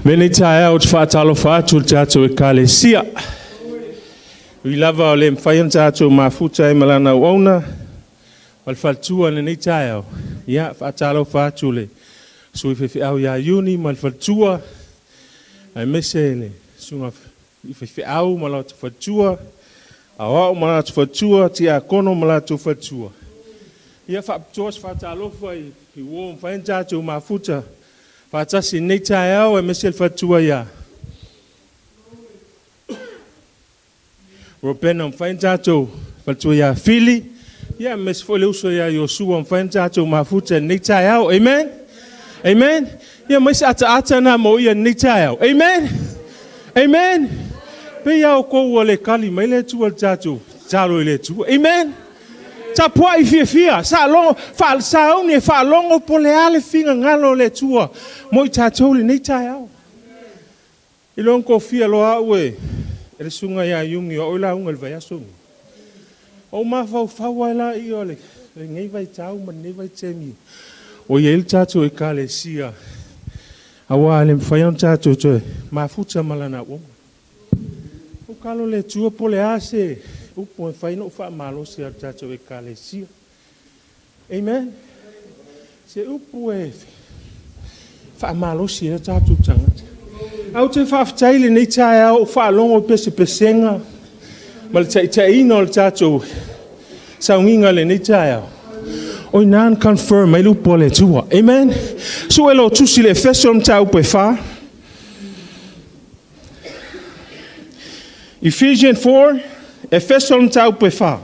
Lenei taeao ou te faatalofa atu i le tatou Ekalesia. Ui lava o le mafai ona tatou mafuta ai ma lana auauna ma le faletua i lenei taeao. Ia, faatalofa atu le sui faifeau ia Iuni ma le faletua, aemaise le susuga i faifeau ma latou faletua, aoao ma latou faletua, tiakono ma latou faletua. Ia, faapitoa se faatalofa i uo mafai ona tatou mafuta faatasi i lenei taeao, aemaise le faletua ia Robena, mafai ona tatou faletua ia Fili, ia aemaise foi le uso ia Iosua, mafai ona tatou mafuta i lenei taeao. Amen. Amen. Ia mai se ataata na mo ia lenei taeao. Amen. Amen. Pe ia o kou ua le kali mai le Atua le tatou tatalo i le Atua. Amen. Tapuai fiafia, sa logo, sauni e faalogo po o le a le finagalo o le Atua mo i tatou lenei taeao. I lona kofia loa au e le susuga ia Iuni o au e lauga i le vaiaso lenei. Ou mafaufau ai la ia o lenei vaitau ma lenei vaitaimi o i ai le tatou Ekalesia, aua le mafai ona tatou toe mafuta ma lana auauna. O kalo le Atua po o le a se upu e fai na ou faamalosi a le tatou Ekalesia. Amen. Se upu e faamalosi ai tatou tagata. Au te faafetai lenei taeao o faalogo pesepesega ma le taitaiina o le tatou sauniga lenei taeao. O ina confirm mai le upu a le Atua. Amen. Sue lo tusi le Efeso mataupu e 4. Ephesians 4, Efeso mataupu e 4.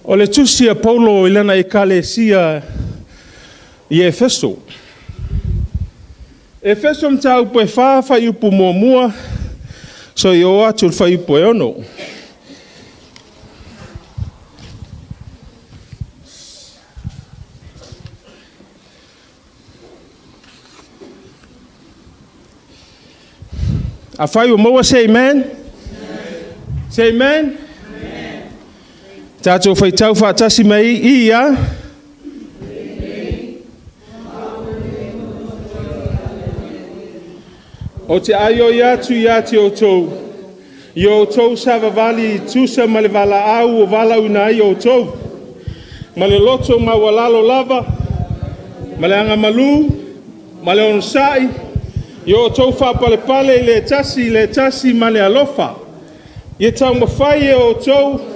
O le tusi a Paulo i lana Ekalesia i Efeso. Efeso mataupu e 4, faiupu muamua, so i o atu le faiupu e 6. A fai o maua, say amen. Say amen. Tātou whaitau whaatasi mai i ia. O te aio i atu ia te o tau. I o tau savavali i tusa ma le vala au o vala una i o tau. Ma le loto ma walalo lava. Ma le anga malu. Ma le onosai. I o tau whapalepale i le tasi ma le alofa. I e tau mawhai e o tau.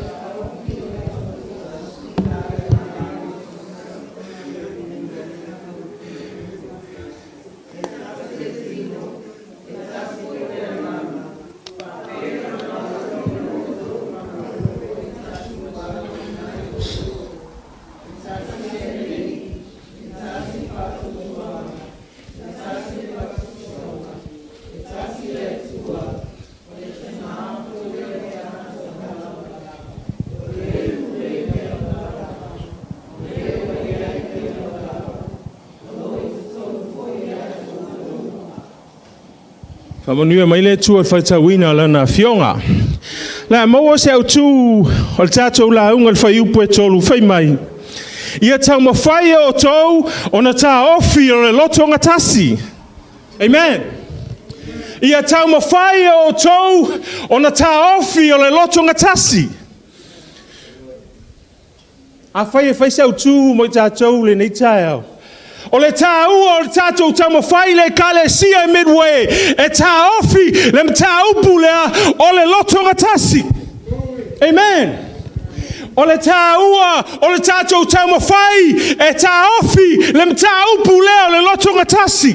Whamanua mai le Atua whaitauina lana fionga. La maua se au tū o le tātou launga le whaiupu e tolu whai mai. Ia tau mawhai e o tau o na tā ofi o le loto ngatasi. Amen. Ia tau mawhai e o tau o na tā ofi o le loto ngatasi. A whai e whai se au tū mo i tātou le nei taeao. O le tāua o le tātou taumawhai le Ekalesia i Midway, e tāofi le mtāupu lea o le loto ngatasi. Amen. O le tāua o le tātou taumawhai e tāofi le mtāupu lea o le loto ngatasi.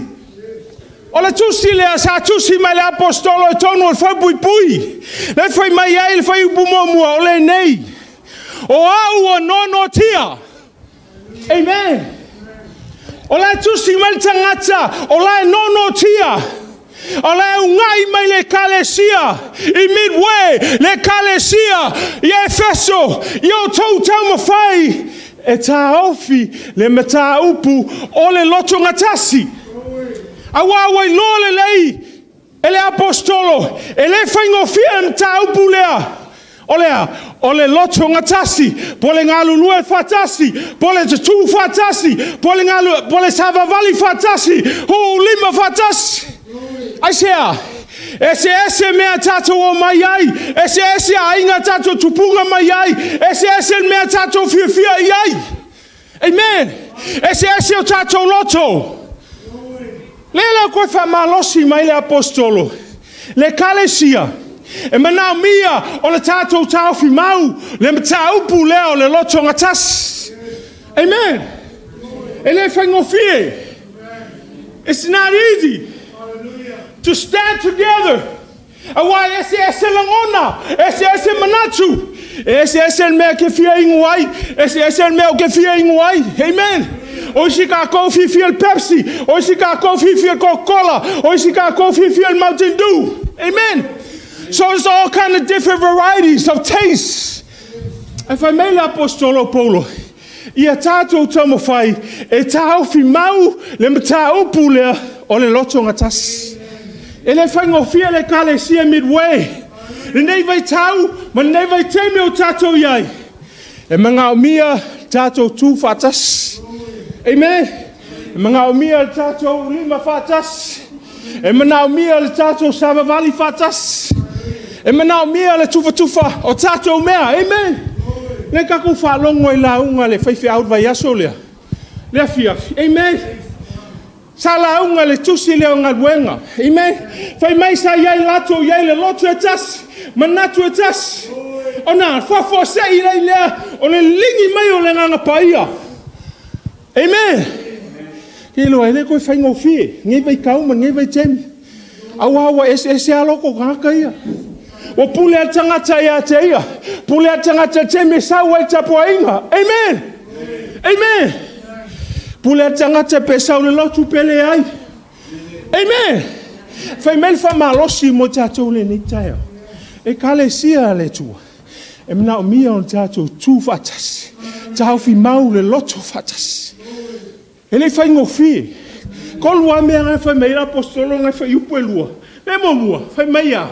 O le tusi lea sa tusi mai le apostolo e tonu o le whaipuipui. Le whai mai ai le whaiupu muamua o le nei. O au o nono tia. Amen. O la tusi mai le tangata, o la nono tia. O la ungai mai le Ekalesia i Midway, le Ekalesia i Efeso, i o tau taumawhai, e tāofi le mataupu o le loto ngatasi. Aua wai loa le lei, E le apostolo, e le whaingofia mtaupu lea. O lea, o le loto ngatasi, po le ngalulue whatasi, po le tutu whatasi, po le ngalu, po le savavali whatasi, hu lima whatasi. Aisea, ese ese mea tātou o mai ai, ese ese ainga tātou tupunga mai ai, ese ese mea tātou fiafia i ai. Amen. Ese ese o tātou loto. Lele koe whamalosi mai le apostolo. Le kalesia. E manao mia o le tātou taufi mau, le mataupu lea o le loto ngatasi. Amen. E le whaingofie. It's not easy to stand together. Awa ese ese langona, ese ese manatu, ese ese mea ke fia ingu ai, ese ese mea ke fia ingu ai. Amen. O isi ka kou fifi el Pepsi, o isi ka kou fifi el Coca-Cola, o isi ka kou fifi el Mountain Dew. Amen. So it's all kind of different varieties of tastes. E whai mei le apostolo Paulo, ia tātou taumawhai, e tāufi mau le mataupu lea o le loto ngatasi. E le whaingofia le kalesia Midway. Le nei vai tau, ma le nei vai teme o tātou iai. E mangao mia tātou tū whatasi. Amen. E mangao mia le tātou lima whatasi. E manao mia le tātou savavali whatasi. E manao mia le tufatufa o tātou mea. Amen. Le kakou whalongo i launga le whaiwhi au vai aso lea. Lea fiafi. Amen. Sa launga le tusi leo ngaluenga. Amen. Whai mai sa iai lato iai le lotu e tasi. Manatu e tasi. O nā, whawhua se i lei lea o le lingi mai o le nganga paia. Amen. Ke loa ele koe whaingofie. Ngei vai kauma, ngei vai temi. Aua aua ese ese aloko ngaka ia. O pule a tangata ia te ia. Pule a tangata te me sau ai tapuainga. Amen. Amen. Pule a tangata pe sau le lotu pele ai. Amen. Whai mei whamalosi mo tātou le nei taeo. E kalesia le tua. E mana o mia o tātou tū whatasi. Tāufi mau le loto whatasi. E le whaingofie. Ko lua mea ngai whai mei apostolo ngai whai upu e lua. Me mo mua, whai mei a.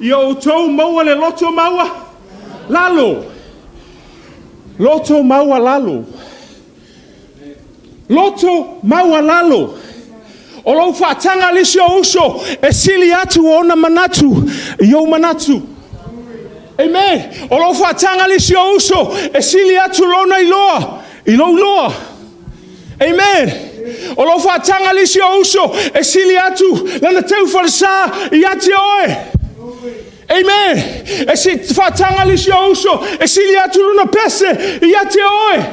Ia o tau maua le loto maua. Lalo. Loto maua lalo. Loto maua lalo. O lau whaatanga lisi o uso, e sili atu ona manatu, i o manatu. Amen. O lau whaatanga lisi o uso, e sili atu lona i loa, i lou loa. Amen. O lau whaatanga lisi o uso, e sili atu lana teu whalesa i ati oe. Amen. E si whaatanga lisi o uso, e sili atu lona pese i ati oe.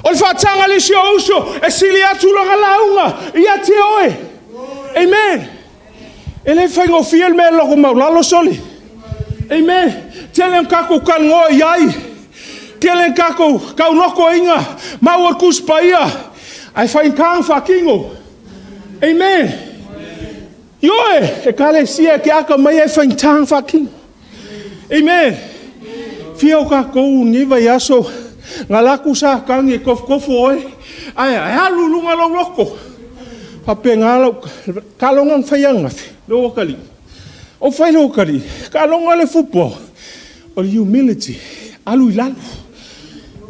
O le whaatanga lisi o uso, e sili atu lona launga i ati oe. Amen. E le whaingofia le mea loko maulalo soli. Amen. Tele kako kangoa i ai. Tele kako kaunoko inga. Maua kuspa ia. Ai whaingkang whakingo. Amen. Ioe, e kale sia ke aka mai e whaingtang whakingo. Amen. Fia o kakou ni vai aso. Ngā laku sa kangi e kofu oe. Ai, ai alu lunga lau loko. Pape ngā lau, ka longa whaianga whi, lo wakali. O whai lo wakali, ka longa le football. O le humility, alu i lalu.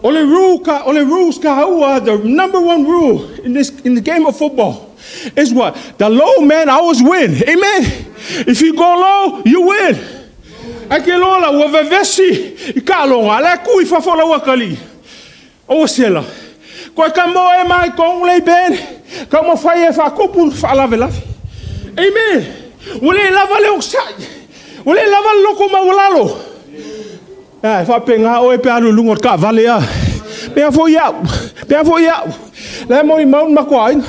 O le rule ka, o le rules ka ua, the number one rule in this, in the game of football is what? The low man always win. Amen. If you go low, you win. Ai ke lola, ua vevesi i ka longa, le kui fafola wakali. O sela. Koe ka mo e mai kong lei ben, ka mo whai e whakupu whaalave lawe. Amen. Ua le lava le oksai. Ua le lava le loko maualalo. Ai, whape ngā oe pe alu lungo ka vale a. Pea fo iau. Pea fo iau. Le mo i maun makoa aina.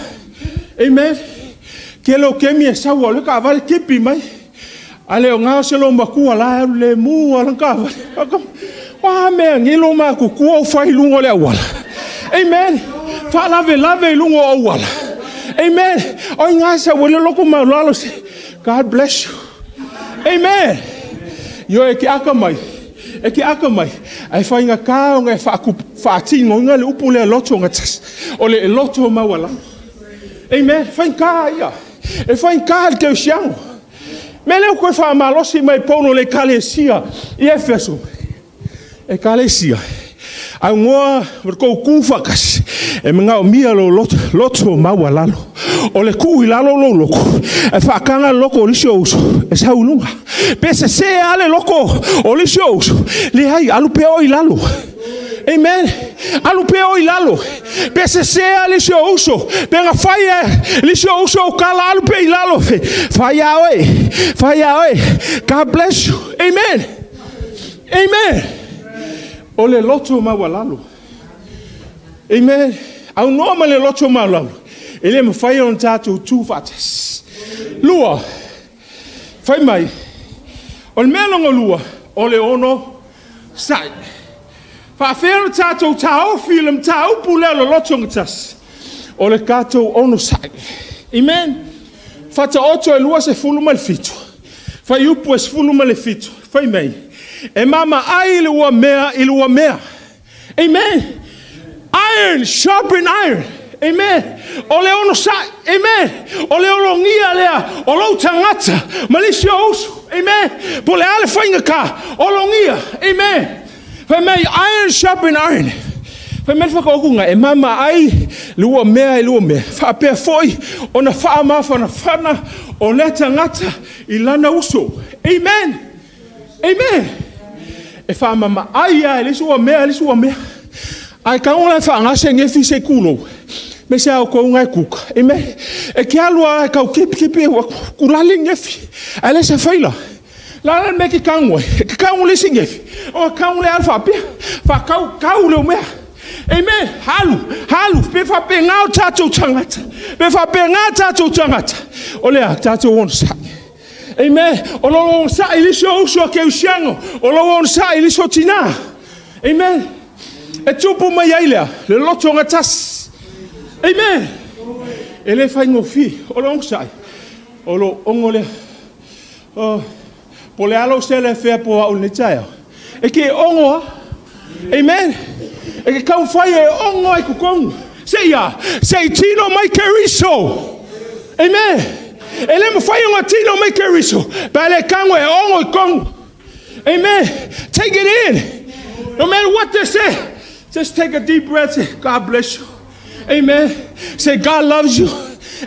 Amen. Ke lo kemi e saua le ka vale kipi mai. Ale o ngā se lo makua la alu le mua lan ka vale. Wā mea ngilo maku kua o whai lungo le awala. Amen. Whaalave lave i lungo o awala. Amen. O ngā sa wele loko maulalo se. God bless you. Amen. Yo e ke aka mai. E ke aka mai. Ai whai ngā kā o ngā whaatingo ngā le upu le loto ngā tas. O le loto mauala. Amen. Whai kā ia. E whai kā le keu siango. Me leo koe whaamalosi mai pono le kalesia i Efeso. E kalesia. Au ngoa kou kūwhakasi. E mga o mia lo loto maua lalo. O le kuu i lalo lo loko. E whaakanga loko o lisio uso. E sa ulunga. Pe se se ale loko o lisio uso. Le hai alu pe o i lalo. Amen. Alu pe o i lalo. Pe se se ale lisio uso. Pe nga whai e lisio uso o kala alu pe i lalo. Whai a oe. Whai a oe. God bless you. Amen. Amen. O le loto maua lalo. Amen. Au noa ma le loto maua lalo. E le mawhai o tātou tū whaatas. Lua. Whai mai. O le mea longo lua. O le ono sai. Whaawhea o tātou tāofi le mtāupu leo le loto ngatas. O le kātou ono sai. Amen. Whata oto e lua se fulu ma le fitu. Whai upu e se fulu ma le fitu. Whai mai. E mama ai le ua mea i le ua mea. Amen. Iron sharpen iron. Amen. O le ono sai. Amen. O le olongia lea. O lou tangata. Malisio usu. Amen. Po le ale whainga ka. Olongia. Amen. Whai mai iron sharpen iron. Whai mai whakaokunga. E mama ai le ua mea i le ua mea. Whaapea foi. O na whaamawhana whana. O le tangata i lana uso. Amen. Amen. E whaamama ai ai le sua mea le sua mea. Ai kaunga le whaangase ngefi se kulo. Me se au kounga e kuka. Amen. E ke alua e kau kipi kipi e kulale ngefi. Ai le se whaila. La le me ki kaunga. E ke kaunga le si ngefi. O kaunga le alfa pia. Wha kau kau le mea. Amen. Halu. Halu. Pe whape ngau tātou tangata. Pe whape ngā tātou tangata. O lea tātou ono sai. Amen. O lo on sa ilisio uso ke usiango. O lo on sa ilisio tina. Amen. E tupu mai ai lea. Le loto ngatas. Amen. E le whai ngofi. O lo on sa. O lo ongo lea. O po le alo se le whea po au ne taia. E ke ongo a. Amen. E ke kau whai e ongo ai kukongu. Se ia. Se i tino mai keriso. Amen. E le mwhai o ngā tino mai keriso. Pa le kango e ongo i kongu. Amen. Take it in. No matter what they say. Just take a deep breath. Say, God bless you. Amen. Say, God loves you.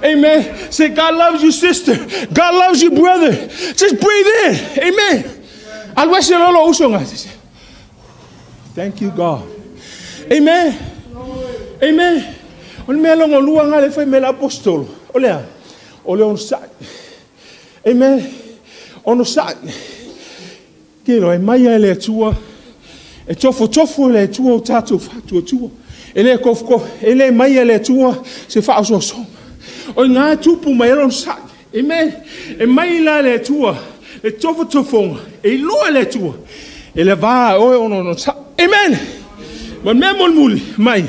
Amen. Say, God loves you, sister. God loves you, brother. Just breathe in. Amen. Thank you, God. Amen. Amen. O le mea longo lua ngā le whai mea apostolo. O lea. O le ono sai. Amen. Ono sai. Kilo e mai e le atua. E tofo tofo le atua o tātou whātua tua. E le kofko. E le mai e le atua se whaososo. O ngā tupu mai e ono sai. Amen. E mai la le atua. Le tofo tofonga. E iloa le atua. E le vā oe ono ono sai. Amen. Ma mea muli mai.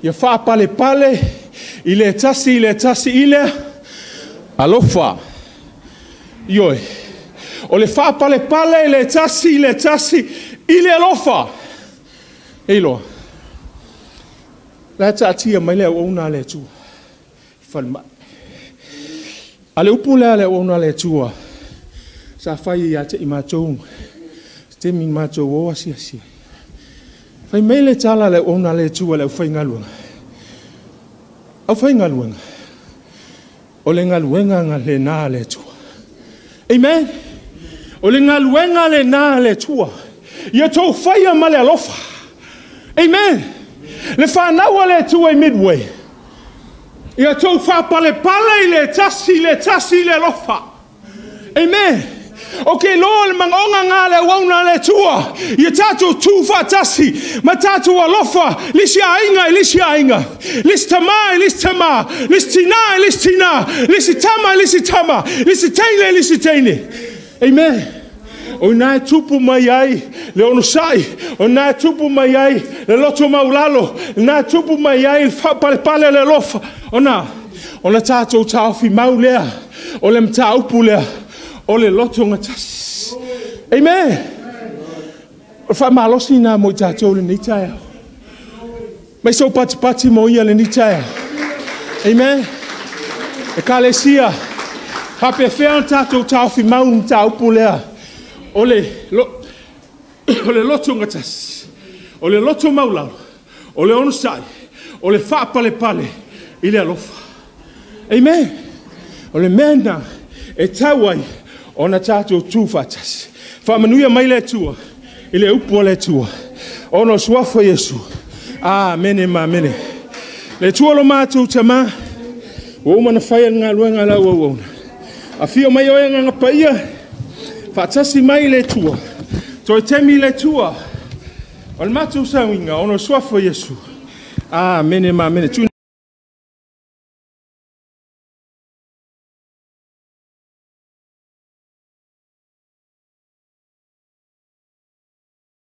Ia whaapale pale. I le tasi, i le tasi, i le alofa. Ioi. O le whaapale pale, i le tasi, i le tasi, i le alofa. E iloa. La taatia mai le au le atua. Whalma. A le upu lea le au le atua. Sa whai ia te i mātou. Te mi mātou o asia asia. Whai mei le tala le au le atua le au whai ngaluanga. Au whai ngaluanga. O le ngaluenga nga le nā le atua. Amen. O le ngaluenga le nā le atua. Ia tō whaia ma le alofa. Amen. Le whānaua le atua i Midway. Ia tō whāpale pale i le tasi, le tasi le alofa. Amen. O ke loa le mangonga ngā le wauna le tua. Ia tātou tū whātasi. Ma tātou alofa. Lisi ainga i lisi ainga. Lisi tama i lisi tama. Lisi tina i lisi tina. Lisi tama i lisi tama. Lisi teine i lisi teine. Amen. O nā tupu mai ai le ono sai. O nā tupu mai ai le loto maulalo. Nā tupu mai ai le whapalepale le alofa. O nā. O nā tātou tāofi mau lea. O le mtāupu lea. O le loto ngatas. Amen. O wha malosi nā mo i tātou le nei taia. Mai so pati pati mo ia le nei taia. Amen. E kalesia. Faapefea ona tatou taofi mau mataupu lea o le o le loto gatasi, o le loto maulalo, o le onosai, o le faapalepale i le alofa. Amen. O le mea lena e tau ai ona tatou tu faatasi. Faamanuia mai le Atua i le upu a le Atua. Ona o suafa Iesu. Amene ma amene. Le Atua lo matou Tamā, ua uma ona faia le galuega a lau auauna. Afio mai oe Agaga Paia, faatasi mai le Atua. Toe temi le Atua. O le matou sauiga, ona o le suafa o Iesu. Amene ma amene.